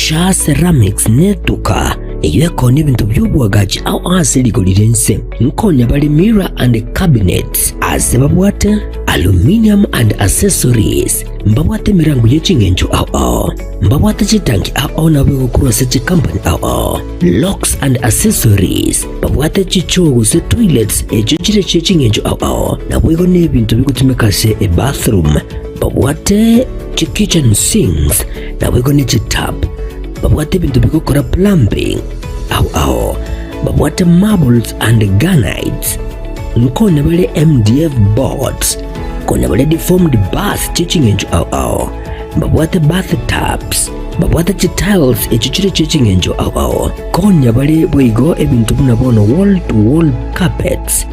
Shaa Ceramics netuka eyio ekoonia ebinto bi'oboagachi ao ase rigori ri'ense. Nkonya bare mirror and cabinets ase babwate aluminium and accessories. Mbabwate emerango ye ching'encho ao ao. Mbabwate chitanki ao ao nabo egokorwa ase chikampani ao ao. Locks and accessories. Babwate chichoo gose toilets echio chire chie ching'encho ao ao. Naboigo nebinto bigotumeka ase ebathroom. Babwate chikitchen sinks naboigo ne chitap. Babwate ebinto bigokora plumbing ao ao. Babwate marbles and granites. Nkonya bare MDF boards. Konya bare deformed bars chie ching'encho ao ao. Babwate bath tubs. Babwate chitiles echio chire chie ching'encho ao ao. Konya bare boigo ebinto buna bono wall to wall carpets.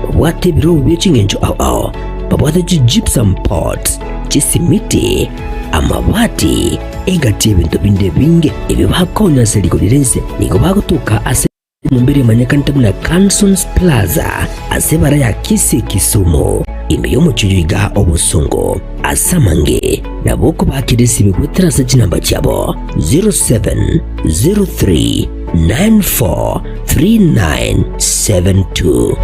Babwate ebirogo bie ching'encho ao ao. Babwate chigypsum boards, chisimiti, amabati, egati y'ebinto binde ebinge ebio bakonya ase rigori ri'ense. Nigo bagotoka ase enyomba eria emanyekanete buna Cansons Plaza ase ebara ya Kisii Kisumu, ime y'omochie oyo iga obosongo. Ase amange nabo okobakera esibe goetera ase chinamba chiabo 0703 94 3972.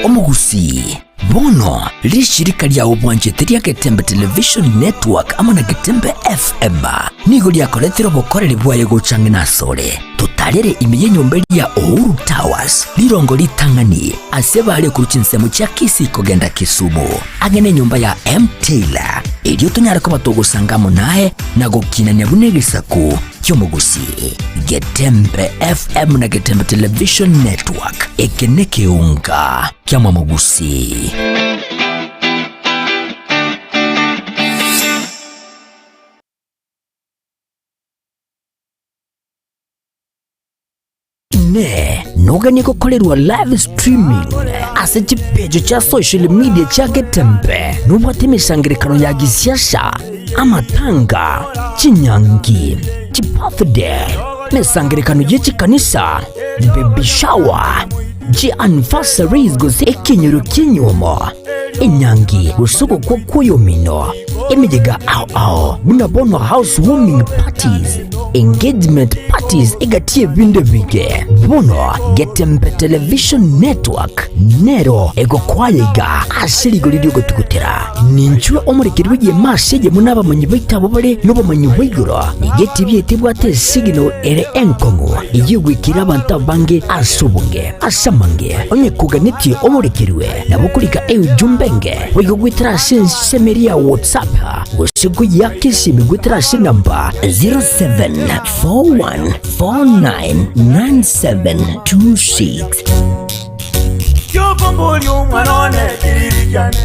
Omogusii, bono rishirika riao bwanchete ria Getembe Television Network amo na Getembe FM nigo riakoretire obokoreri bwaye gocha ang'e nasore. Totarere ime y'enyomba eria ya Uhuru Towers, rirongo ritang'ani ase bare korwa chinsemo chia Kisii kogenda Kisumu, ang'e nenyomba ya M. Taylor, erio tonyare koba togosanga amo naye na gokinania buna egesaku ki'omogusii. Getembe FM na Getembe Television Network, eke nekeunga kiamwamogusii. Inee! Noganie gokorerwa live streaming ase chipeji chia social media chia Getembe? Nobwate emesangererekano ya gisiasa, amatanga, chinyangi, chibirthday, emesangererekano ye chikanisa, baby shower, chianniversaries gose ekenyoro ki'enyuomo, enyangi gose ogokwa kw'oyomino, emeyega ao ao buna bono house warming parties, engagement parties egati y'ebinto ebinge. Bono Getembe Television Network nero egokwaya iga ase rigori ri'ogotugutera. Ninchwe omorekeri bw'egeema ase eyemo n'abamanyi baito abwo bare nobomanyi bwa igoro. Nigo etibi yaito ebwate esignal ere enkong'u eyio egwekire abanto abange ase obonge. Ase amange, onye koganetie omorekerwe, nabo okorika eujumbe enge boigo goetera ase ensemo eria ya WhatsApp gose koyiaka esimi goetera ase enamba 0741499726. Kiokomboria omwana one kiriri kiane.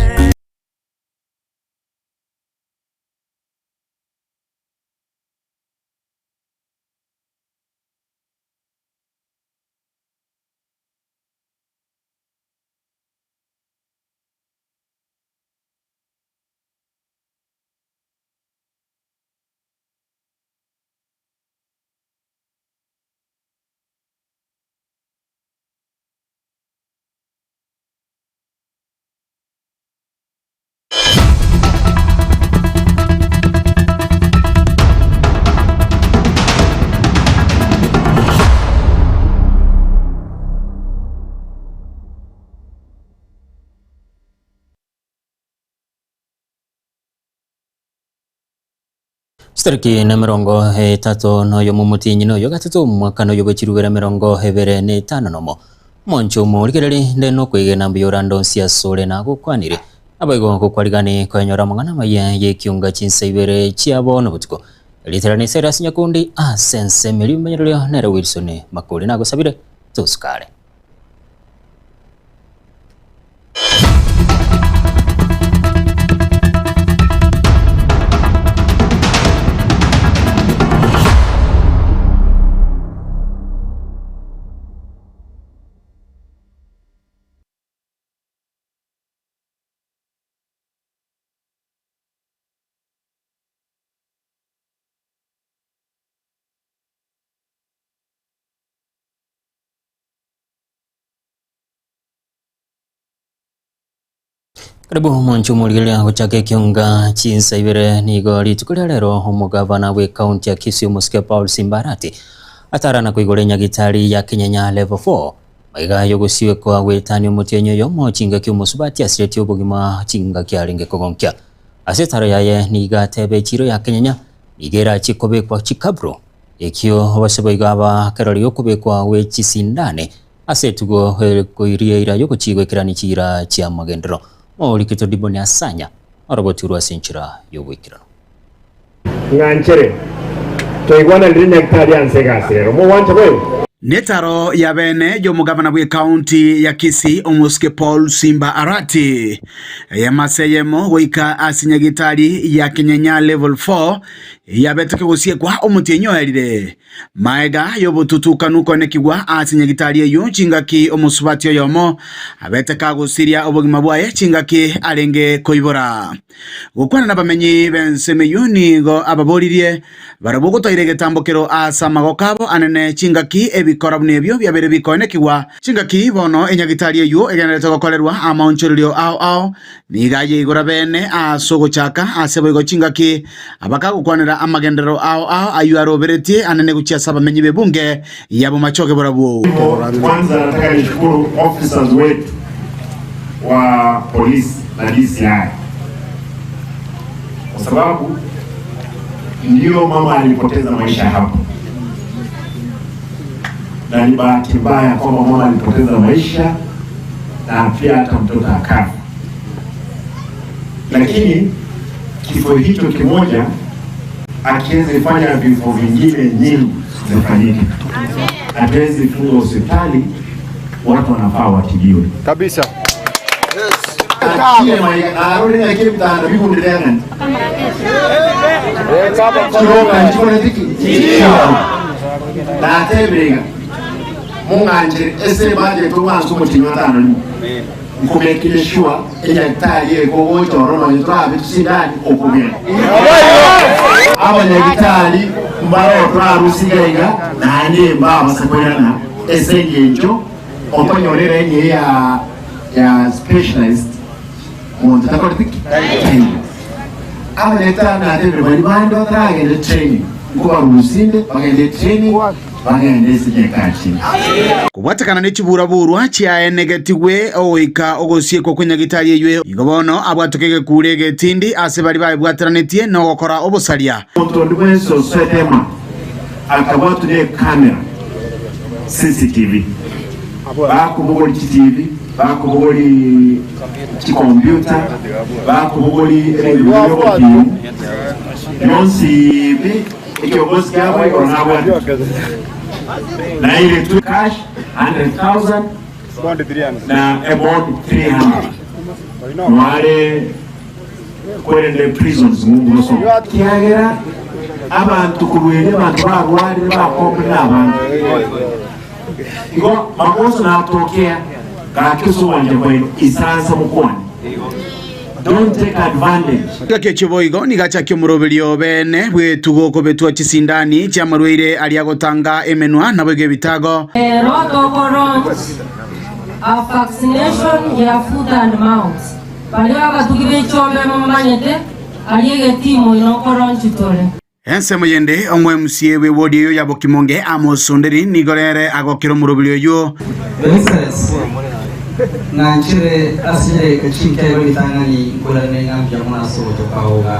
Chitariki nemerongo etato noyomo omotienyi noyo gatato omwaka noyo bwe chirubera emerongo ebere na etano nomo. Omonche omorigereri nde nokwegena mbuya orande onsi asore nagokwanire. Naboigo gokwarigani koenyora amang'ana amaya y'ekiunga chinsa ibere chia bono botuko. Erieta riane Cyrus Nyakundi ase ensemo eria omenyererio nere Wilson Makori nagosabire tosukare. Karibu omonche omorigereria gochaka ekionga chinsa ibere nigo rituko ria rero omogavana bwe county ya Kisii omosike Paul Simba Arati atarana koigora enyagitari ya Kenyenya level 4 maiga yogosiekwa gwetania omotienyi oyomo chingaki omosubati asiretie obogima chingaki arenge kogonkia. Ase etaro yaye nigo ateba echiro ya Kenyenya nigo erachie kobekwa chikabro ekio abase boigo aba kerori gokobekwa gwe chisindane Ase etugo ekoiria eira y'ogochiigwa chiira chi'amagenderero, moriketwe Diboni asanya, orogotirwe ase enchera y'ogoikeranu. Ng'anchere toigwananire nyagitari anse egasi rero. Mogwancha boigo? Netaro ya bene y'omogabana bw'ekaunti ya Kisii omosike Paul Simba Arati eyemo ase eyemo goika ase nyagitari ya Kenyenya Level 4 eyabete kegosiekwa omotienyi oerire. Maega y'obotutukanu koenekigwa ase nyagitari eyio chingaki omosubati oyomo abete kagosiria obogima bwaye chingaki arenge koibora. Gokwana nabamenyi b'ensemo eyio nigo ababoririe barabwo gotoira egetambokero ase amagoko abo anene chingaki ebikora buna ebio biabeire bikoenekigwa chingaki bono enyagitari eyio egendererete gokorerwa amaonchorerio ao ao Nigo ayeigora bene ase ogochaka ase boigo chingaki, abakagokwanera amagenderero ao ao ayio aroberetie anene gochia ase abamenyi b'ebunge y'abomachoge barabwo. Kwanza nataka nishukuru officers wetu wa polisi na DCI kwa sababu ndio mama alipoteza maisha hapo, na ni bahati mbaya kwamba mama alipoteza maisha na pia hata mtoto akafa, lakini kifo hicho kimoja akiwezi fanya vifo vingine nyingi zifanyike. Hatuwezi funga hospitali, watu wanafaa watibiwe kabisa. Mong'anchere ase ebudget omwanse omotienyi otano rimo, nkomekire sure enyagitari eye kogocha ororo nonye torabe tusindani okogenda. Abanyagitari mbaroo torarusie iga iga naende mbabase koirana ase engencho okonyora eraini eye ya ya specialized monto takoreti ki? Taiyo. Abanyagitari natebire baria bande bataragenda training nkobarusia inde bagende training Bagende ase chihekalu chinde. Kobwatekana ne chibura-burwa chiaenegetigwe ogoika ogosiekwa kw'enyagitari eyio, igo bono abwatoke egekuro egetindi ase baria baebwateranetie nogokora obosaria. Omonto onde bwensi osoete ema akabwatwa ne camera, CCTV, bakobogoria chitivi, bakobogoria chikompiuta, bakobogoria ebinto biria bi'obotimu, bionsi pi. Ekiongozi kiabo igoro nabwate nairetwe cash 100,000 na a bond 300 noare kwerende prisons ng'umbu gosoma kiagera abanto korwa erio abanto barwarire bakombire na abange igo magoso natokea gaki ase ogwancha kwaino isansa mokwane Don't take advantage. Engaki echio boigo nigo achakia omoroberio bene bw'etugo okobetwa chisindani chi'amarwaire aria agotanga emenwa naboigo ebitago. Rero toko launch a vaccination ya foot and mouth. Baria abatugi be chiombe momanyete aria egetimu ino nko launch tore. Ensemo yende, omwemusie bw'ewodi eyio ya Bokimonge, Amos Onderi, nigo rere agokera omoroberi oyio. Your Excellency, ng'anchere ase chidakika chinke ritang'ani nkoirane ng'a mbuya mono ase ogotoka iga.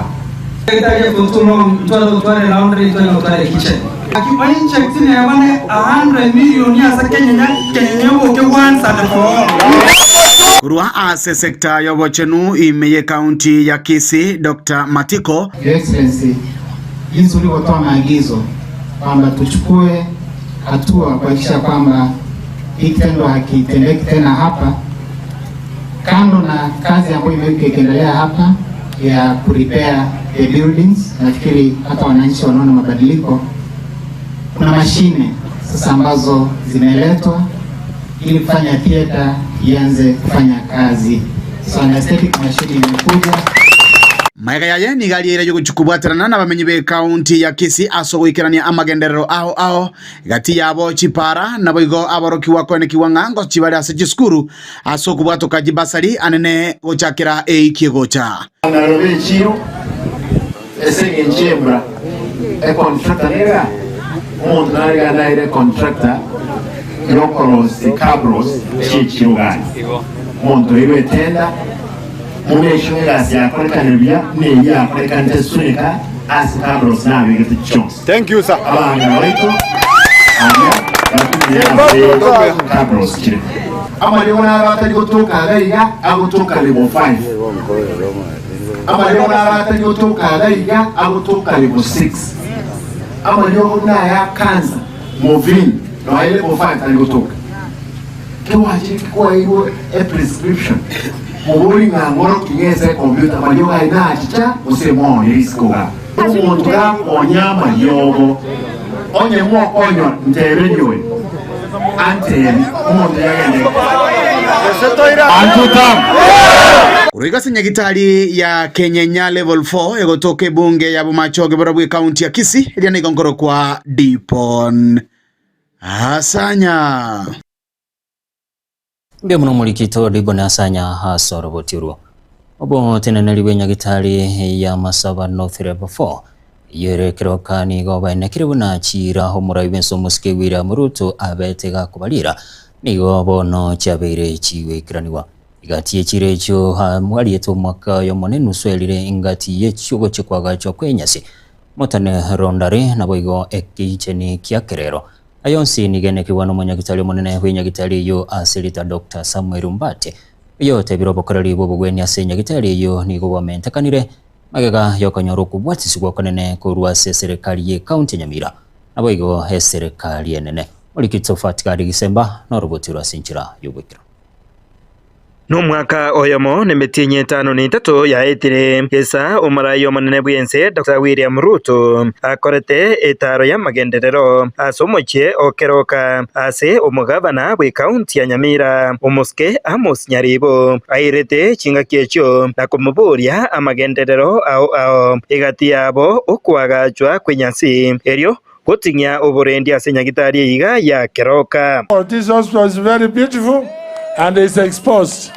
Daktari for too long ntware gotwara laundry ntware gotwara kitchen. Gaki inche tineba ne 100 million ase kenyenya kenyenya oboke once and for all. Korwa ase sector y'obochenu ime y'ecounty ya Kisii, Doctor Matiko, Your Excellency, jinsi ulivyotoa maagizo kwamba tuchukue hatua kuhakikisha kwamba hii kitendo hakitendeki tena hapa, kando na kazi ambayo imekuwa ikiendelea hapa ya kurepair the buildings, nafikiri hata wananchi wanaona mabadiliko. Kuna mashine sasa ambazo zimeletwa ili kufanya theater ianze kufanya kazi. So anesthetic machine imekuja. Magega yaye nigo arieire yogochia kobwaterana nabamenyi b'ekaunti ya Kisii ase ogoikerania amagenderero ao ao gati yabo chipara naboigo aborokigwa koenekigwa ng'a ngochia bare ase chisukuru ase okobwatoka chibasari anene gochakera eiki egocha. Naro b'echiiro ase engencho y'embura, econtractor nere omonto nare iga naire econtractor y'okorosia cabros chi'echiiro gani. Omonto oirwe etenda, momake sure egasi yakorekanire buya buna eyio yakorekanete Sunika ase cabros nabegete chionsi. Abang'ina baito aria batumire ase cabros chire. Amariogo naro atari gotoka iga iga agotoka level 5. Amariogo naro atari gotoka iga iga agotoka level 6. Amariogo buna aya cancer, morphine, nonya level 5 tari gotoka. Kewachire kwaeirwe e prescription, mobori ng'a ng'oroki ng'ese ecomputer amariogo aye nachicha gose moone risiko igaa. Omonto gakonya amariogo, onye mokonywa nteberi oyo, antebi, omonto yagende. Korwa iga ase nyagitari ya Kenyenya Level 4 egotoka ebunge ya Bomachoge borobwo ekaunti ya Kisii eria nigo nkorokwa Dipon Asanya. Mbuya mono omorikito Dibon Asanya ase oroboti orwo. Oboteneneri bw'enyagitari ya Masaba North Level 4 eyio ere keroka nigo baenekire buna chiira omorai bw'ense omosike William Ruto abete gakobarira nigo bono chiabeire chigoikeranigwa. Egati ye chiira echio ariete omwaka oyomo na enusu erire engati ye chiogochia koagachwa kw'enyasi Motane Rondare naboigo ekicheni kia kerero. Aya onsi nigo enekigwa nomonyagitari omonene bw'enyagitari eyio ase erieta Doctor Samuel Mbati, oyio otebire obokoreri bw'obogwenia ase enyagitari eyio nigo bwamentekanire magega yokonyora okobwatisigwa okonene korwa ase eserekari y'ecounty ya Nyamira naboigo eserekari enene. Moriki Tsofat Gadi Gisemba noroboti rwa ase enchera y'obwekero. Nomwaka oyomo nemetienyi etano na etato yaetire, gesa omorai omonene bw'ense Doctor William Ruto akorete etaaro y'amagenderero ase omochie o Keroka ase omogabana bw'ekaunti ya Nyamira omosike Amos Nyaribo airete chingaki echio na komoboria amagenderero ao ao egati yabo okoagachwa kw'enyasi erio Goting'ia oborendi ase nyagitari eyeiga ya Keroka. This hospital is very beautiful and is exposed.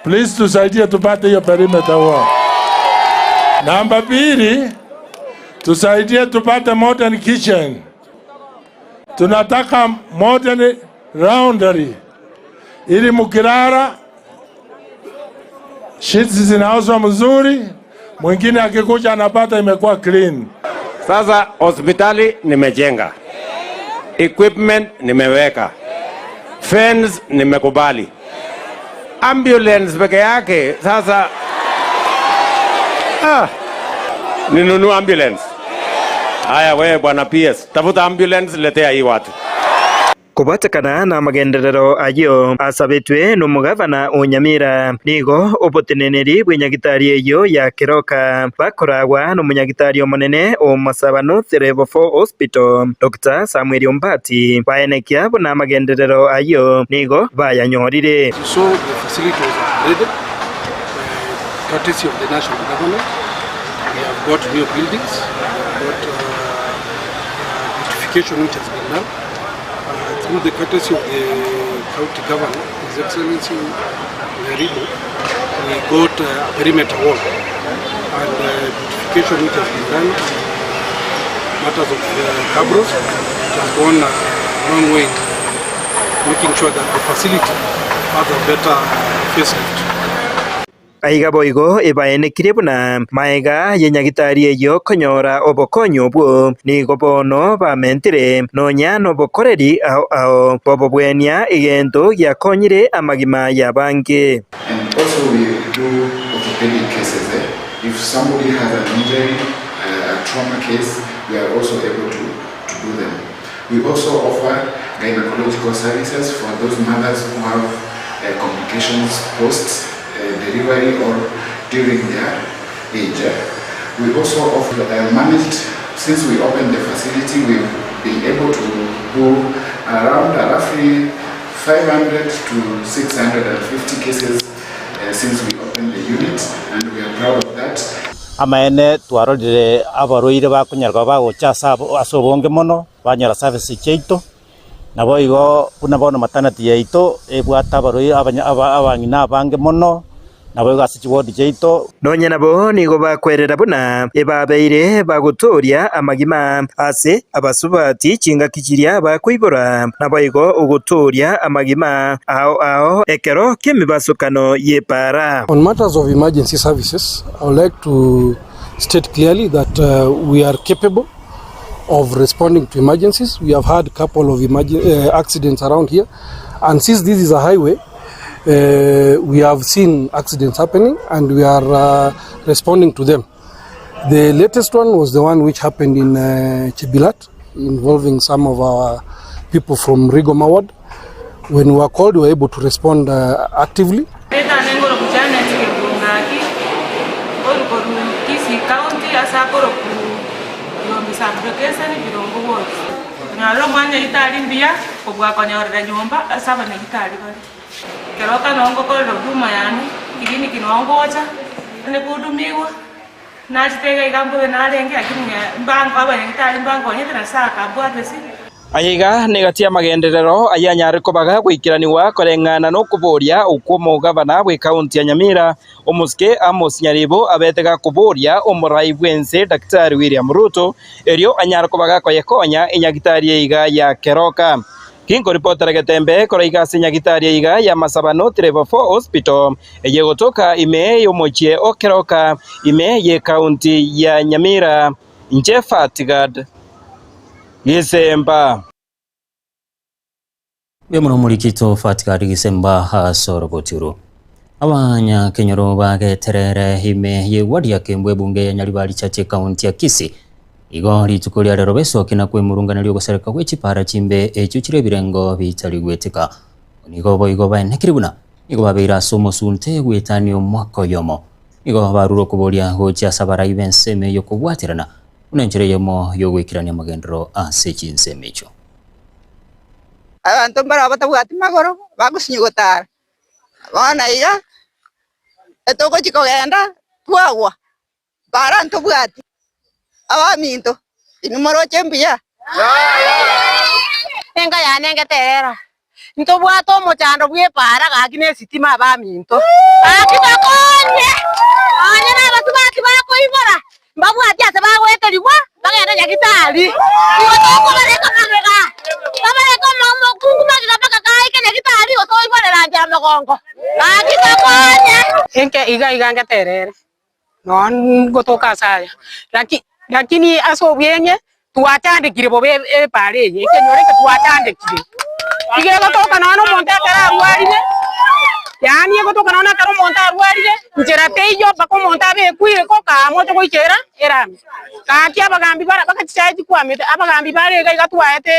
Please tusaidie tupate hiyo perimeter wall. Namba pili, tusaidie tupate modern kitchen. Tunataka modern laundry ili mukilala sheets zinaoshwa mzuri, mwingine akikuja anapata imekuwa clean. Sasa hospitali nimejenga, equipment nimeweka, fence nimekubali, ambulance peke yake sasa ninunue ambulance. Haya, wewe bwana PS, tafuta ambulance, letea hii watu. Kobwatekana namagenderero ayio asabetwe nomogavana o Nyamira, nigo oboteneneri bw'enyagitari eyio ya Keroka bakoragwa nomonyagitari omonene o Masaba North Level 4 Hospital, Doctor Samuel Ombati, baenekia buna amagenderero ayio nigo bayanyorire. As you saw, the facility was upgraded courtesy of the national government. We have got new buildings, we have got beautification which has been done. Through the courtesy of the county governor, His Excellency Nyaribo, we got a perimeter wall and beautification which has been done, matters of cabros, it has gone a long way in making sure that the facility has a better facelift. Aiga boigo ebaenekirie buna maega y'enyagitari eyio konyora obokonyi obwo, nigo bono bamentire nonya nobokoreri ao ao bw'obobwenia egento giakonyire amagima y'abange. And also we do orthopedic cases eh, if somebody has an injury, a trauma case, we are also able to, to do them. We also offer gynecological services for those mothers who have uh, complications post uh, delivery or during their age. We also offer uh, managed, since we opened the facility, we've been able to do around roughly 500 to 650 cases since we opened the unit, and we are proud of that. Amaene twarorire abarwaire bakonyara koba bagocha ase abo ase obonge mono, banyora services chiaito, naboigo buna bono maternity yaito ebwate abarwaire abanya aba abang'ina abange mono, naboigo ase chiward chiaito. Nonya nabo nigo bakwerera buna ebabeire bagotooria amagima ase abasubati chingaki chiria bakoibora, naboigo ogotooria amagima ao ao ekero ki'emebasokano y'epaara. On matters of emergency services, I would like to state clearly that we are capable of responding to emergencies. We have had couple of accidents around here and since this is a highway, we have seen accidents happening and we are uh, responding to them. The latest one was the one which happened in uh, Chebilat involving some of our people from Rigoma Ward. When we were called, we were able to respond uh, actively. Keroka noo ngokorera huduma yane, kiriniki noo ngocha, nigudumigwa, nachete iga iga mbobe narenge lakini mbango abanyagitari mbankonyete Nyasaye akambwata ase. Aya iga negati y'amagenderero ayanyare koba gagoikeranigwa koreng'ana nokoboria okw'omogabana bw'ekaunti ya Nyamira, Omosike Amos Nyaribo abete gakoboria omorai bw'ense Daktari William Ruto erio anyare koba gakoyekonya enyagitari eiga ya Keroka. Ginkoripotera getembe korwa iga ase nyagitari eiga ya Masaba North Level 4 Hospital eye egotoka ime y'omochie o Keroka ime y'ekaunti ya Nyamira. Inche Fatgad Gisemba. Mbuya mono omorikito Fatgad Gisemba ase oroboti oro. Abanyakenyoro bageterere ime y'eward ya Kembu ebunge ya Nyaribari Church ekaunti ya Kisii. Igo rituko ria rero besokie na kwemurunganeria ogosereka gwe chipara chimbe echio chire ebirengo bitari gweteka. Nigo boigo baenekire buna nigo babeire ase omosunte gwetania omwaka oyomo. Nigo barure okoboria gochia ase abarai b'ensemo eyio kobwaterana buna enchera eyemo y'ogoikerania amagenderero ase chinsemo echio. Abanto mbarabwo batabwati magoro, bagosinywa gotara. Bono iga, etogochia kogenda, twagwa. Bara ntobwati abaminto, inwe moroche mbuya? Enka yane ngeterera, ntobwate omochando bw'epaara gaki na esitima abaminto. Gaki tokonye, nonye na abasubati bakoibora, mbabwati ase bagoeterigwa bagende nyagitari. Igo tokobareka magega, tobareke omokungu magega mpaka kaike nyagitari gose oiborera nchera mogongo. Gaki tokonye. Enka iga iga ngeterere. Nonya ngotoka ase aya, laki lakini ase obweng'e twachandekire bobe epara eye, ekenyoro eke twachandekire. Iga egotoka nonya na omonto ekero arwarire, yaani egotoka nonya ekero omonto arwarire, nchera teiyo mpaka omonto abekwe ireko kaamua oche goikera erami. Gaki abagambi bara mpaka chichae chikwamete, abagambi bare iga iga twaete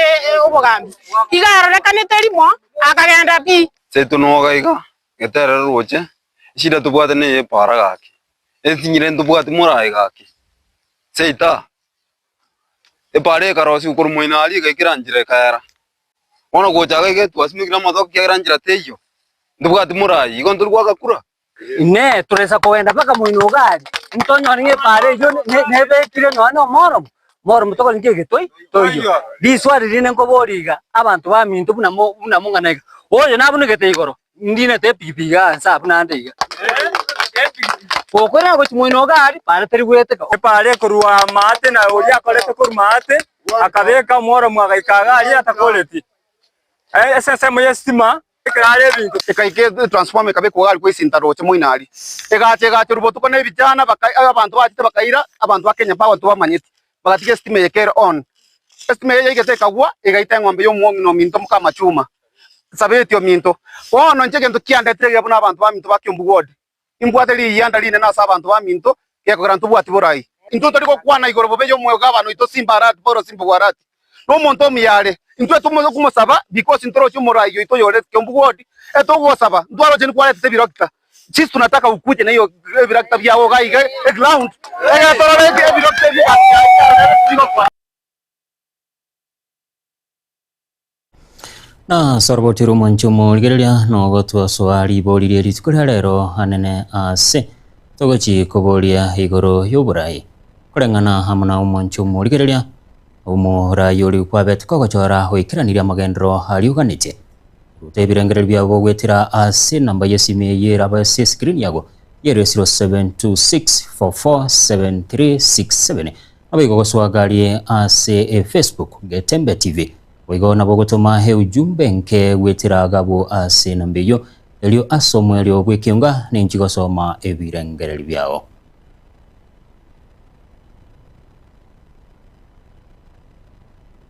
obogambi, iga arorekanete rimo, akagenda pi. Seito noga iga, Geterere roche, eshida tobwate neye epara gaki, etinyire ntobwati morae gaki, seita, epara ekarosiwa korwa moino aria egaikera nchera ekaera. Bono gocha iga iga twasimekire amatoke ekiagera nchera teiyo, ntobwati morae, igo ntori goaka kura. Inee! Toraisa kogenda mpaka moino iga aria, ntonyore ng'a epaara eyio nebekire nonya na omoromo? Moromo tokore nki egetoi toiyo. Riswali rinde nkoboria iga, abanto baminto buna buna mong'ana iga, oyo nabunegete igoro, ndinete epigipigi iga nse abwo naende iga. Gokoirana gochia moino iga aria, paara teri goeteka. Epaara ekorwa maate na oria akorete korwa maate, akabeka omworomo agaika iga aria atakoreti. Ase ensemo y'esitima ekero are ebinto. Ekaika etransformer ekabekwa iga aria kw'esinta roche moino aria. Egacha egacherwa botuko na ebichana baka abanto bachete bakaira abanto ba Kenya Power tibamanyeti. Bagatiga esitima eye ekere on. Esitima eye yaigete ekagwa egaita eng'ombe ya omong'ina ominto mokamachuma, Sabeti ominto. Bono inche egento kiandetire iga buna abanto baminto ba Kiambu Ward, nimbwate riyianda rinene ase abanto baminto gekogera ntobwati borai. Intwe tori gokwana igoro bobe y'omogabana oito Simba Arati, Paulo Simba Arati, nomonto omuya are. Intwe tomonya komosaba because ntoroche omorai oito oyore Kiambu Ward, etogosaba ntwaroche nikwaretete ebirakita. Sisi tunataka ukuje na hiyo ebirakita biao iga iga eground egere torore ebirakita ebio bigokora. Na soroboti rw'omwancho omorigereria nogotwasoa ribori rie rituko ria rero anene ase. Togochi koboria igoro y'oborai, koreng'ana amo na omwancho omorigereria, omorai oria kwabete kogochora oikeranirie amagenderero aria oganetie. Ruta ebirengererio biabo goetera ase enamba y'esimi eye erabe ase escreen yago yere 0726447367. Naboigo goswaga arie ase efacebook Getembe TV. Boigo nabo ogotoma eujumbe nke goetera agabwo ase enamba eyio Erio ase omoerio bw'ekeunga ninchi gosoma ebirengererio biao.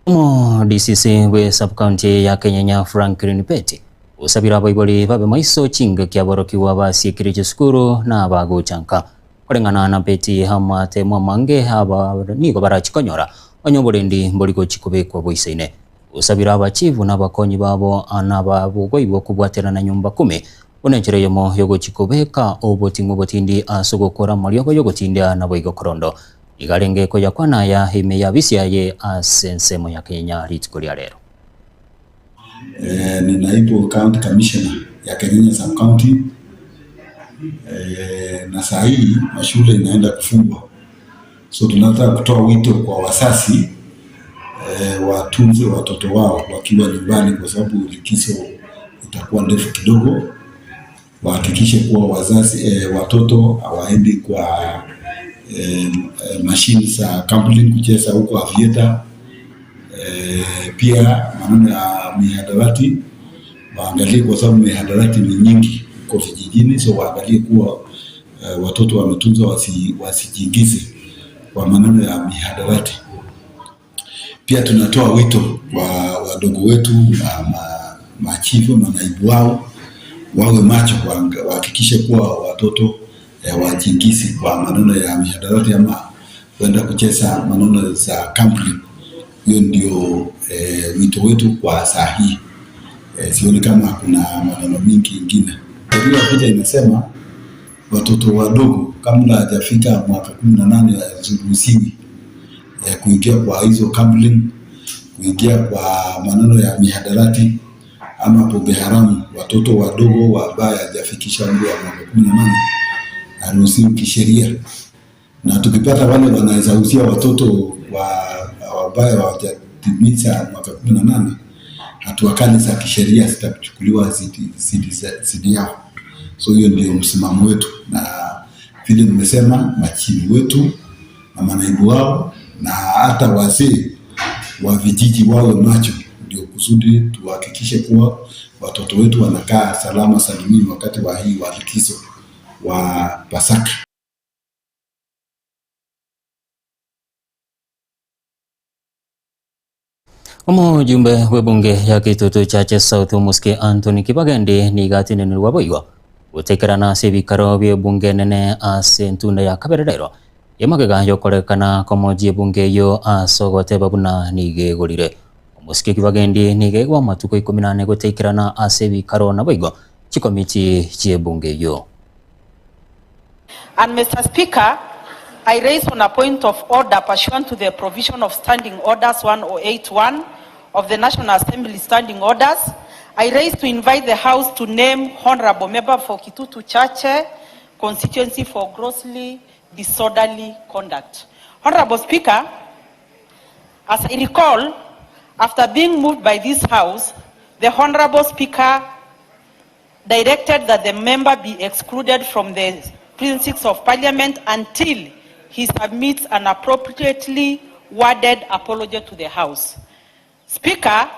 Omo DCC bwe sub-county ya Kenyenya Franklin Peti osabire abaibori babe maiso chingaki aborokigwa basiekire chisukuru na abagocha nka. Koreng'ana na Peti amatemo amange aba nigo barachi konyora onye oborendi mbori gochi kobekwa boisaine. Gosabire abachifu na abakonyi babo na ababogoigwa kobwaterana nyomba kumi, buna enchera eyemo y'ogochia kobeka oboting'u obotindi ase ogokora amariogo y'ogotindia naboigo korondo. Nigo arenge koyakwana aya ime y'abisi yaye ase ensemo ya Kenya rituko ria rero. Ni naibu county commissioner ya Kenyenya sub county na saa hii mashule inaenda kufungwa So tunataka kutoa wito kwa wazazi watunze watoto wao wakiwa nyumbani, kwa sababu likizo itakuwa ndefu kidogo. Wahakikishe kuwa wazazi watoto hawaendi kwa mashini za gambling kucheza huko aviator. Pia maneno ya mihadarati waangalie, kwa sababu mihadarati ni nyingi huko vijijini, so waangalie kuwa watoto wametunzwa wasijiingize kwa maneno ya mihadarati. Pia tunatoa wito kwa wadogo wetu machifu manaibu wao wawe macho, wahakikishe kuwa watoto wajiingizi kwa maneno ya mihadarati ama kwenda kucheza maneno za gambling. Hiyo ndio wito wetu kwa saa hii. Sioni kama kuna maneno mingi ingine. Sheria kuja inasema watoto wadogo kabla hajafika mwaka 18 haziruhusiwi kuingia kwa hizo gambling, kuingia kwa maneno ya mihadarati ama pombe haramu. Watoto wadogo ambaye hajafikisha umri wa mwaka 18 haruhusiwi kisheria, na tukipata wale wanaweza uzia watoto ambaye hawajatimiza mwaka 18, hatua kali za kisheria zitachukuliwa zidi yao. So hiyo ndio msimamo wetu, na vile nimesema, machifu wetu na manaibu wao na hata wazee wa vijiji wawe macho, ndio kusudi tuhakikishe kuwa watoto wetu wanakaa salama salimini wakati wa hii wa likizo wa Pasaka. Omojumbe bw'ebunge ya Kitutu Chache South Omosike Anthony Kibagendi nigo atenenerwe boigo gotekerana ase ebikaro bi'ebunge enene ase entunda ya kabere rero emagega yokorekana komoji ebunge eyio ase ogoteba buna nigo egorire. Omosike Kibagendi nigo aigwa amatuko 14 gotekerana ase ebikaro naboigo chikomiti chi'ebunge eyio. And Mr. Speaker, I raise on a point of order pursuant to the provision of Standing Orders 1081 of the National Assembly Standing Orders. I raise to invite the House to name Honorable Member for Kitutu Chache constituency for grossly disorderly conduct. Honorable Speaker, as I recall, after being moved by this House, the Honorable Speaker directed that the member be excluded from the precincts of Parliament until he submits an appropriately worded apology to the House. Speaker,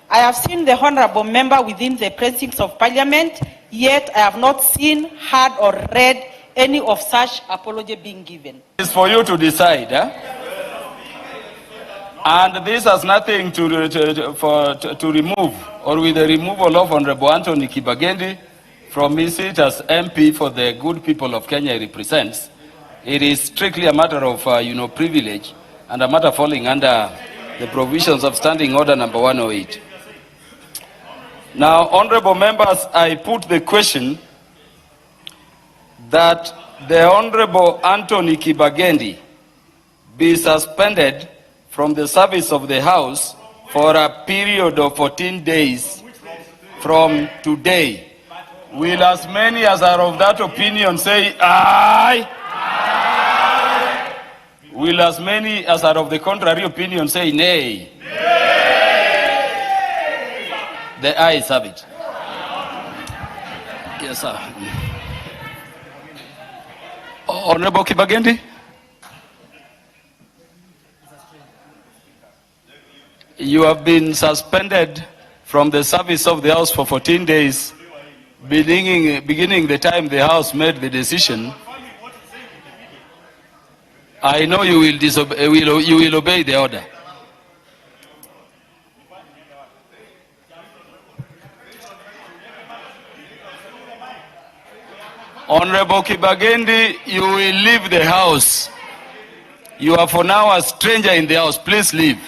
I have seen the Honorable Member within the precincts of Parliament, yet I have not seen, heard or read any of such apology being given. It's for you to decide. Eh? And this has nothing to remove or with the removal of Honorable Anthony Kibagendi from his seat as MP for the good people of Kenya he represents. It is strictly a matter of privilege and a matter falling under the provisions of Standing Order number 108. Now, honorable members, I put the question that the Honorable Anthony Kibagendi be suspended from the service of the House for a period of 14 days from today. Will as many as are of that opinion say aye? Will as many as are of the contrary opinion say nay? The ayes have it. Yes, sir. Honorable Kibagendi? You have been suspended from the service of the House for 14 days, beginning, beginning the time the House made the decision. I know you will, disobey, will, you will obey the order. Honorable Kibagendi, you will leave the house. You are for now a stranger in the house. Please leave.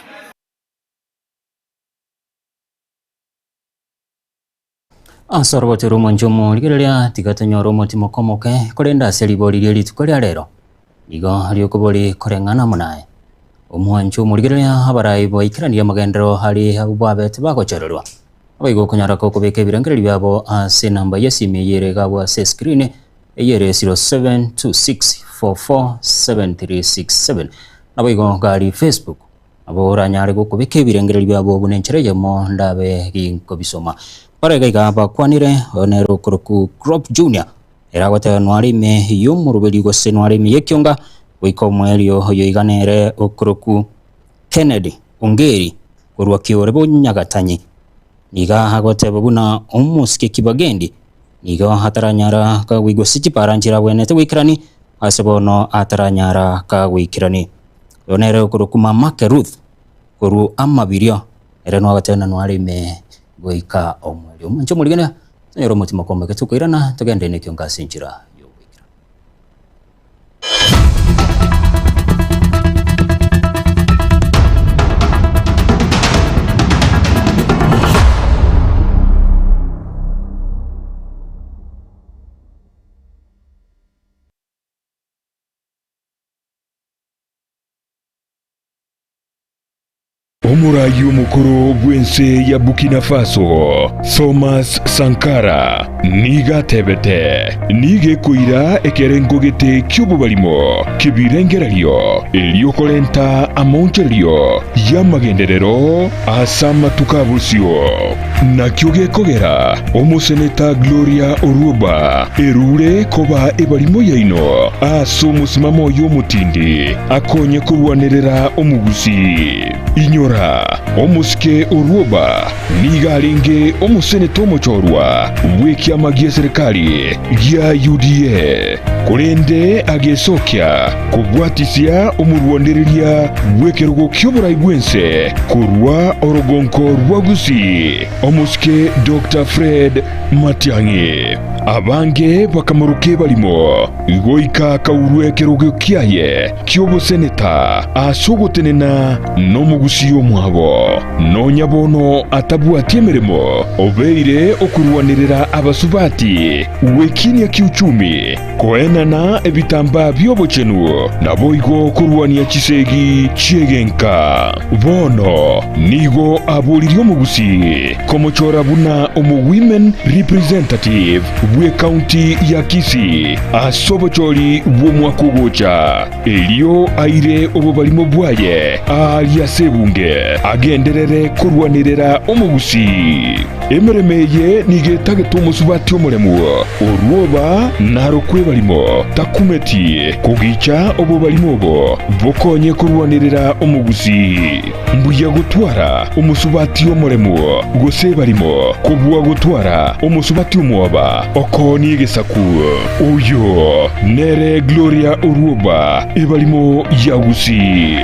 Ase orogoto rw'omonche omorigereria, tiga tonyore omotimoka omoke, korende ase ribori rie rituko ria rero nigo riokobori koreng'ana amo naye. Omwancho omorigereria abarai baikeranirie amagenderero aria abwo babete bagochorerwa. Naboigo okonyora gokobeka ebirengererio biabo ase enamba y'esimi eyio ere iga abwo ase escreen eyio ere 0726447367. Naboigo gari Facebook nabo oranyare gokobeka ebirengererio biabo buna enchera eyemo ndabe ginkobisoma. Bare iga iga bakwanire oyo nere okorokwa Crop Junior ere agoteba nware ime y'omoroberi gose nware ime y'ekionga goika omoerio oyo iga nere okorokwa Kennedy Ongeri korwa kiore bonyagatanyi. Nigo agoteba buna omosike Kibagendi nigo ataranyara kagoigwa ase chipara nchiragwenerete goikerani ase bono ataranyara kagoikerani. Oyo nere okorokwa Mamake Ruth korwa amabirio ere nogoteba nanware ime goika omoerio. Omonche omorigena tonyore omotima kwomeke tokoirana togende nekiongo ase enchera yogoikera. Omoraai omokoro bw'ense ya Burkina Faso, Thomas Sankara, nigo atebete, Nigo ekoira ekerengo gete ki'obobarimo ki'ebirengererio erio korenta amaonchorerio y'amagenderero ase amatuko a bosio. Nakio gekogera omoseneta Gloria Orwoba erure koba ebarimo yaino ase omosimamo oye omotindi akonye korwanerera omogusii. Inyora, omosike Orwoba nigo arenge omoseneta omochorwa bw'ekiama gi'eserekari gia UDA, korende agesokia kobwatisia omorwanereria bw'ekerogo ki'oborai bw'ense korwa orogonko rwa Gusii, omosike Doctor Fred Matiang'i. Abange bakamoroka ebarimo, goika akaurwa ekerogo kiaye ki'oboseneta ase ogotenena nomogusii omwabo. Nonya bono atabwati emeremo, obeire okorwanerera abasubati gwekinia kiuchumi, Koenana ebitambaa bi'obochenu, naboigo korwania chisegi chi'egenka. Bono nigo aboririe omogusii komochora buna omo-women representative bw'ecounty ya Kisii ase obochori bw'omwaka ogocha, erio aire obobarimo bwaye aaria ase ebunge agenderere korwanerera omogusii. Emeremo eye nigo etagete omosubati omoremu, orwoba narokwe ebarimo, takumeti kogicha obobarimo obo bokonye korwanerera omogusii. Mbuya gotwara omosubati omoremu gose ebarimo kobua gotwara omosubati omwoba okoonia egesaku. Oyo nere Gloria Orwoba, ebarimo ya Gusii.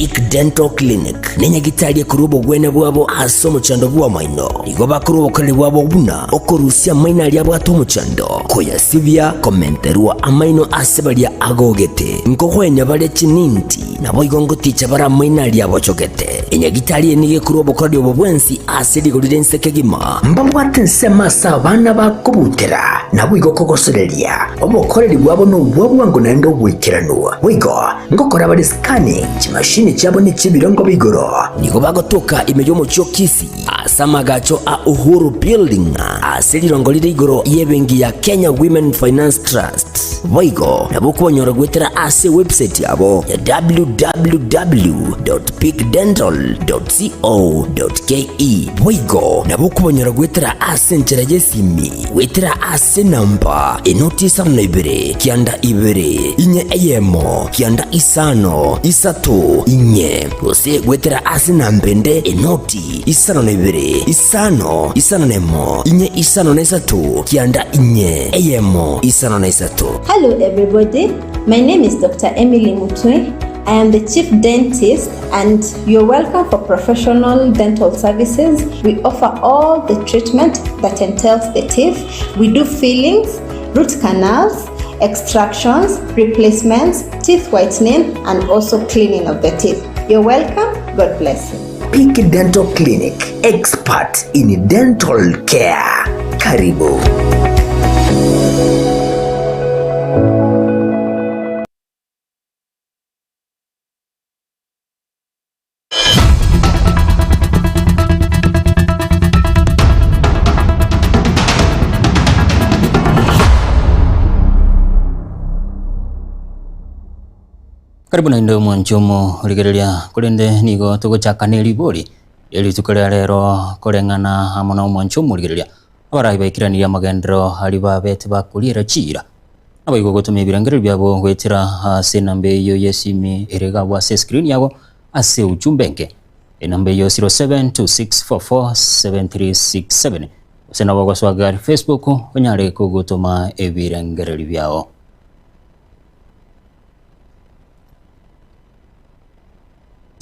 Peak Dental Clinic nenyagitari ekorwa obogwenia bwabo ase omochando bw'amaino. Nigo bakorwa obokoreri bwabo buna okorusia amaino aria abwate omochando, koyasibia, komenterwa amaino ase baria agogete, nkogwenia bare chininti, naboigo ngoticha bare amaino aria abochogete. Enyagitari eye nigo ekorwa obokoreri obo bwensi ase rigori ri'ense kegima. Mbabwate ensemo ase abana bakobutera, naboigo kogosoreria. Obokoreri bwabo nobwa bwango naende oboikeranu. Boigo ngokora bare scanning, chimashini chiabo nechi'ebirengo bia igoro. Nigo bagotoka ime y'omochie o Kisii ase amagacho a Uhuru Building ase rirongo rire igoro y'ebenki ya Kenya Women Finance Trust. Boigo nabo okobanyora goetera ase ewebsite yabo ya www.peakdental.co.ke. Boigo nabo okobanyora goetera ase enchera y'esimi goetera ase enamba enoti isano na ibere kianda ibere inye eyemo kianda isano isato inye gose goetera ase enamba ende enoti isano na ibere isano isano na emo inye isano na isato kianda inye eyemo isano na isato. Hello everybody, my name is Dr. Emily Mutwe. I am the chief dentist and you're welcome for professional dental services. We offer all the treatment that entails the teeth. We do fillings, root canals, extractions, replacements, teeth whitening, and also cleaning of the teeth. You're welcome. God bless you. Peak Dental Clinic, expert in dental care. Karibu. Karibu naende omwanchi omorigereria, korende nigo togochaka ne ribori rie rituko ria rero koreng'ana amo na omwanchi omorigereria. Abarai baikiranirie amagenderero aria babete bakoriera chiira, naboigo gotoma ebirengererio biabo goetera ase enamba eyio y'esimi ere iga ase escreen yabo ase ujumbe enke. Enamba eyio 0726447367 gose nabo ogosoa gari Facebook onyare kogotoma ebirengererio biao.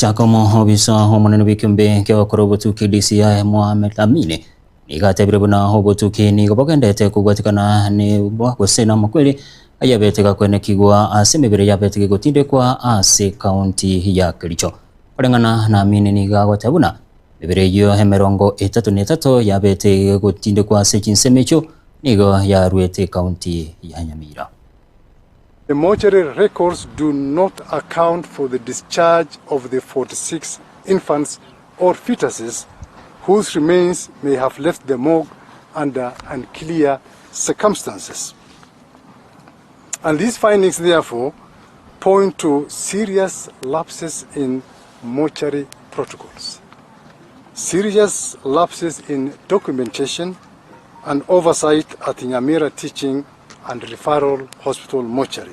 Chaka omoobisa omonene bw'ekeombe ki'abakora obotuki DCI Mohamed Amini nigo atebire buna obotuki nigo bogendete kobwatikana ne gose namakweri ayabete gakwenekigwa ase emebere yabete gegotindekwa ase county ya Kericho. Koreng'ana na Amini nigo agoteba buna emebere eyio emerongo etato na etato yabete gegotindekwa ase chinsemo echio nigo yaruete county ya Nyamira. The mortuary records do not account for the discharge of the 46 infants or fetuses whose remains may have left the morgue under unclear circumstances. And these findings, therefore, point to serious lapses in mortuary protocols, serious lapses in documentation and oversight at Nyamira Teaching and Referral Hospital mortuary,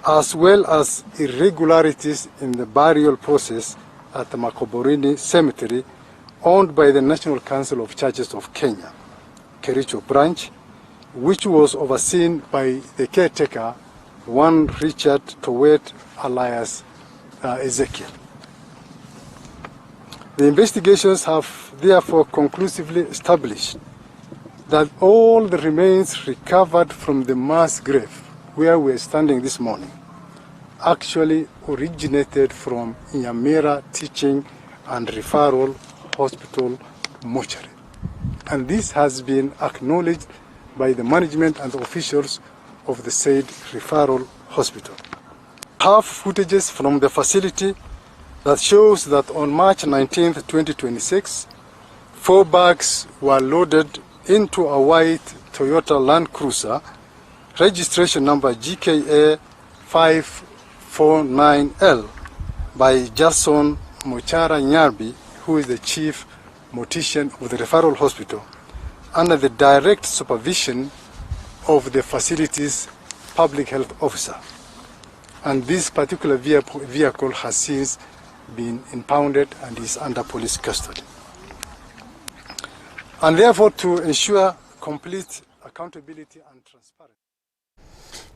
as well as irregularities in the burial process at the Makoborini Cemetery owned by the National Council of Churches of Kenya, Kericho branch, which was overseen by the caretaker, one Richard Towet alias Ezekiel. The investigations have therefore conclusively established that all the remains recovered from the mass grave where we are standing this morning actually originated from Nyamira Teaching and Referral Hospital mortuary. And this has been acknowledged by the management and the officials of the said referral hospital. Have footages from the facility that shows that on March 19, 2026, four bags were loaded into a white Toyota Land Cruiser, registration number GKA 549L, by Jason Mochara Nyarbi, who is the chief mortician of the referral hospital, under the direct supervision of the facility's public health officer. And this particular vehicle has since been impounded and is under police custody. And therefore, to ensure complete accountability and transparency.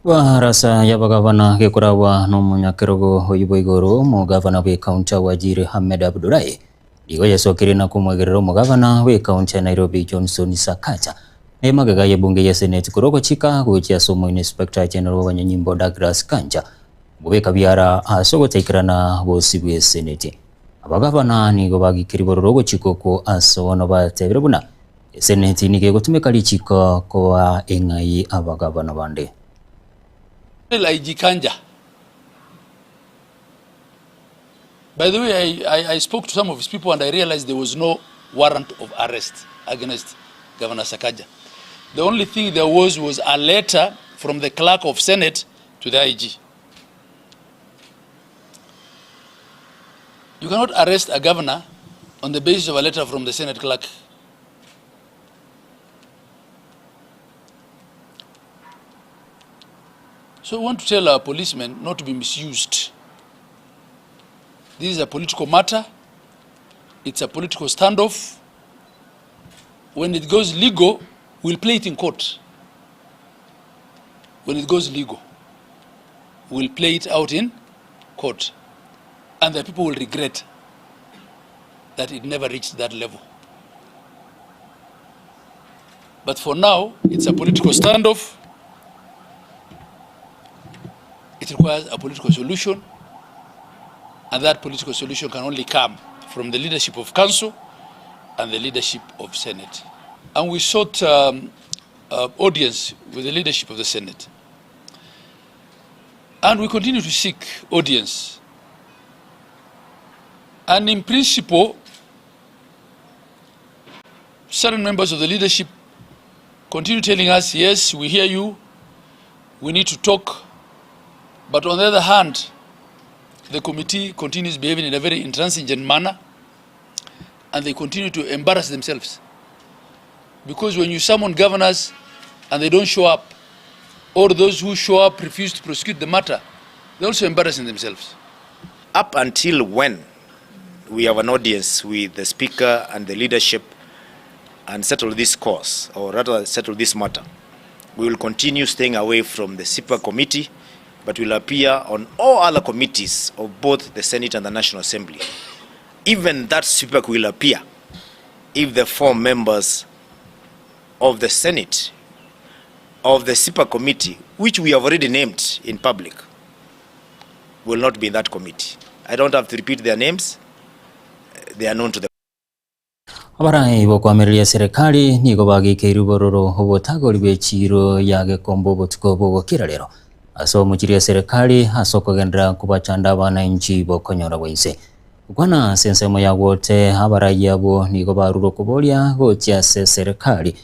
Barasa y'abagavana gekoragwa nomonyakerogo oyio bwa igoro, omogavana bw'ekaunti ya Wajir Ahmed Abdullahi, nigo yasokirie na komwegerera omogavana bw'ekaunti ya Nairobi Johnson Sakaja na emagega y'ebunge ya Senate korwa ogochika gochia ase omoinspector general bw'abanyanyimbo Douglas Kanja gobeka biara ase ogotaikerana bosibwa eseneti. Abagavana nigo bagikeria bororo ogochika okwo ase bono batebire buna Eseneti nigo egotumeka richiko koa eng'ai abagavana bande. IG Kanja. By the way, I, I, I spoke to some of his people and I realized there was no warrant of arrest against Governor Sakaja. The only thing there was was a letter from the clerk of Senate to the IG. You cannot arrest a governor on the basis of a letter from the Senate clerk. So we want to tell our policemen not to be misused. This is a political matter. It's a political standoff. When it goes legal, we'll play it in court. When it goes legal, we'll play it out in court. And the people will regret that it never reached that level. But for now, it's a political standoff. It requires a political solution. And that political solution can only come from the leadership of council and the leadership of Senate. And we sought um, uh, audience with the leadership of the Senate. And we continue to seek audience. And in principle, certain members of the leadership continue telling us, yes, we hear you, we need to talk. But on the other hand, the committee continues behaving in a very intransigent manner and they continue to embarrass themselves. Because when you summon governors and they don't show up, or those who show up refuse to prosecute the matter, they're also embarrassing themselves. Up until when we have an audience with the Speaker and the leadership and settle this cause, or rather settle this matter, we will continue staying away from the SIPA committee, but will appear on all other committees of both the Senate and the National Assembly. Even that SIPAC will appear if the four members of the Senate of the SIPA committee, which we have already named in public, will not be in that committee. I don't have to repeat their names. They are known to the Abarai bokoamereria serikali nigo bageikeirwe bororo obotagori bwe chiiro ya Gekombe obotuko bogokira rero ase omochiria serikali ase okogenderera kobachanda abananchi bokonyora bwa inse. Gokwana ase ensemo ya gwote abarai abwo nigo barure okoboria gochia ase serikali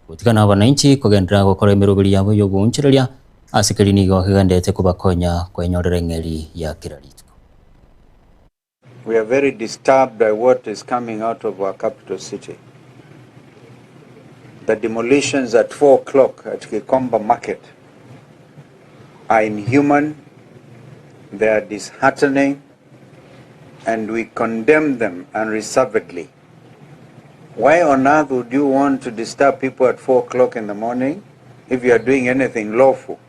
gotigana abananchi kogenderera gokora emeroberi yabo yoboonchoreria ase keri nigo kegenderete kobakonya kwenyorera eng'eri ya kera rituko. We are very disturbed by what is coming out of our capital city. The demolitions at 4 o'clock at Gikomba Market are inhuman, they are disheartening, and we condemn them unreservedly. Why on earth would you want to disturb people at 4 o'clock in the morning if you are doing anything lawful?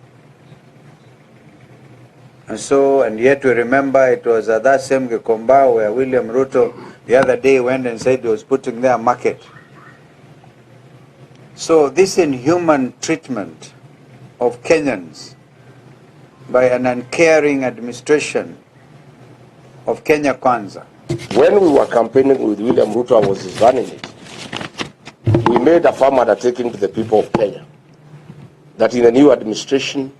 And so, and yet we remember it was at that same Gikomba where William Ruto the other day went and said he was putting there a market. So this inhuman treatment of Kenyans by an uncaring administration of Kenya Kwanza. When we were campaigning with William Ruto, I was his running mate. We made a firm undertaking to the people of Kenya that in the new administration,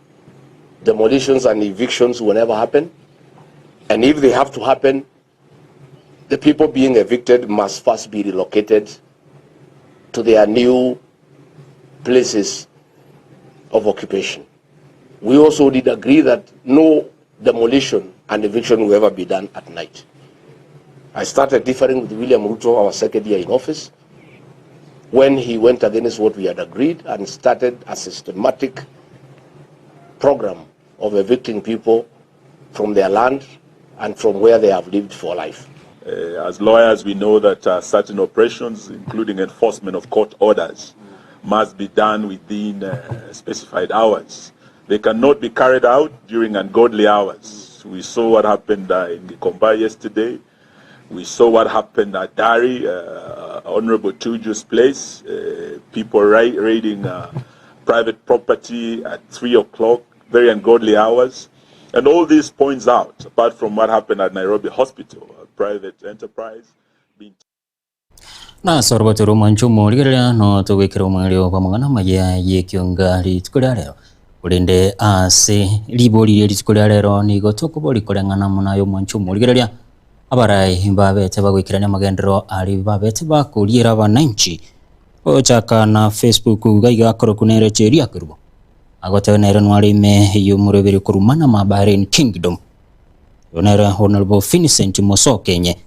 demolitions and evictions will never happen. And if they have to happen, the people being evicted must first be relocated to their new places of occupation. We also did agree that no demolition and eviction will ever be done at night. I started differing with William Ruto our second year in office when he went against what we had agreed and started a systematic program of evicting people from their land and from where they have lived for life. As lawyers, we know that certain operations, including enforcement of court orders, must be done within specified hours. They cannot be carried out during ungodly hours. We saw what happened uh, in Gikomba yesterday. We saw what happened at Dari, uh, Honorable Tuju's place. Uh, people ra- raiding uh, private property at 3 o'clock, very ungodly hours. And all this points out, apart from what happened at Nairobi Hospital, a private enterprise being Nase orobato rw'omwancho omorigereria no togoikera omwerio bw'amang'ana amaya y'ekionga rituko ria rero. Korende ase ribori rie rituko ria rero nigo tokobori koreng'ana amo naye omwancho omorigereria, abarai mbabete bagoikerania amagenderero aria babete bakoriera abananchi gochaka na Facebook iga iga akorokwa nere Cheria Kerubo agoteba nere nware ime y'omoroberi korumana ma Bahrain Kingdom. Oyo nere Honourable Vincent Mosokenye.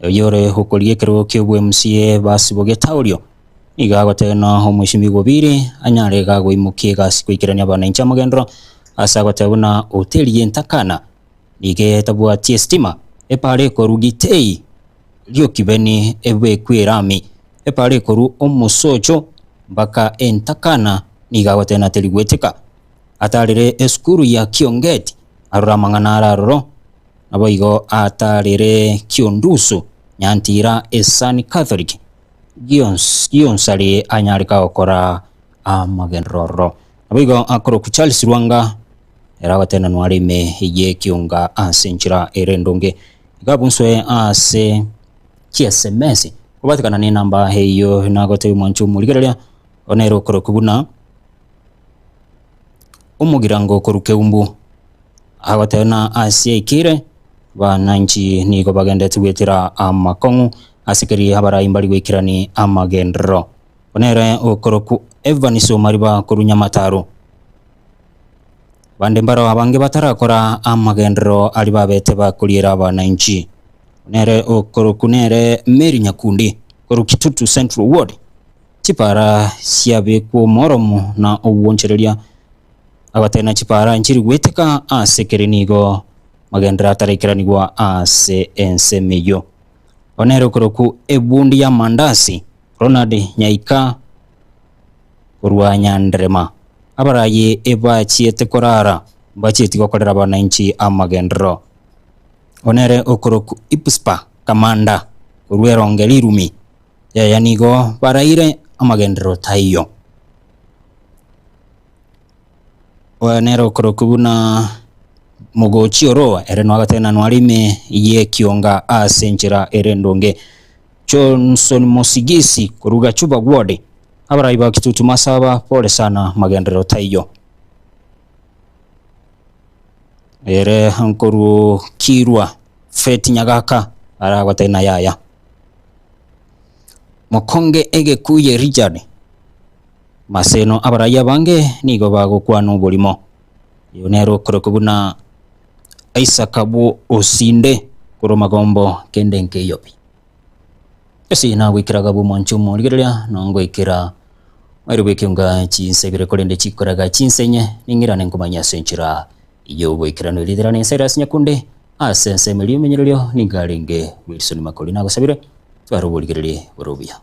Oyore okoria ekerogo ki'obwemca basibo getaorio, nigo agoteba omwesimigwa Obiri anyare gagoimokia egasi goikerania abananchi amagenderero ase agoteba buna hoteli y'entakana nigo etabwati estima, epara ekorwa Gitei Riokibeni ebekwe erami, epara ekorwa Omosocho mpaka entakana nigo agoteba teri gweteka. Atarire esukuru ya Kiongeti arore amang'ana are aroro. Naboigo atarire Kiondusu, Nyantira, Esani Catholic, Gionsari anyare gokora amagenderero ororo. Naboigo akorokwa Charles Lwanga ere agotenenwa are ime y'ekionga ase enchera ere endonge. Iga abunswe ase chiSMS kobatekana nenamba eyio nagotebia omwancho omorigereria one ere okorokwa buna omogirango okorwa Keumbu. Agoteba na ase aikire, Abananchi nigo bagenderete goetera amakong'u ase keria abarai mbari goikerani amagenderero. Nere okorokwa Evans Omariba korwa Nyamataro. Abande mbaro abange batarakora amagenderero aria babete bakoriera abananchi. Nere okorokwa nere Mary Nyakundi korwa Kitutu Central Ward. Chipara chiabekwa omoromo na obwonchoreria Agateba chipara nchiri gweteka ase kere nigo magenderero ataraikeranigwa ase ensemo eyio. Bono nere okorokwa ebundi y'amandasi Ronald Nyaika korwa Nyanderema. Abarayi ebachiete korara mbachieti gokorera abananchi amagenderero. Bono nere okorokwa Ipspa Kamanda korwa Eronge Rirumi. Yaya nigo baraire amagenderero taiyo. Oyo nere okorokwa buna mogochi oro, ere noagatenanwa are ime y'ekionga ase enchera ere endonge. Johnson Mosigisi korwa Gachuba Ward, abarai ba Kitutu Masaba, pole sana magenderero taiyo. Ere nkorwa Kirwa Feti Nyagaka aragotena yaya. Mokonge egekuye Richard Maseno abarai abange nigo bagokwana oborimo. Oyo nere okorokwa buna Isaka bwo osinde korwa magombo kende nkeiyo pi. Ase nagoikeraga bw'omwancho omorigereria na ngoikera mairo bw'ekeunga chinsa ibere korende chikoraga chinsa inye ning'irane nkomanya ase enchera y'oboikeranu eritera na Cyrus Nyakunde ase ensemo eria y'omenyererio nigo arenge Wilson Makori nagosabire tware oborigereria bore obuya.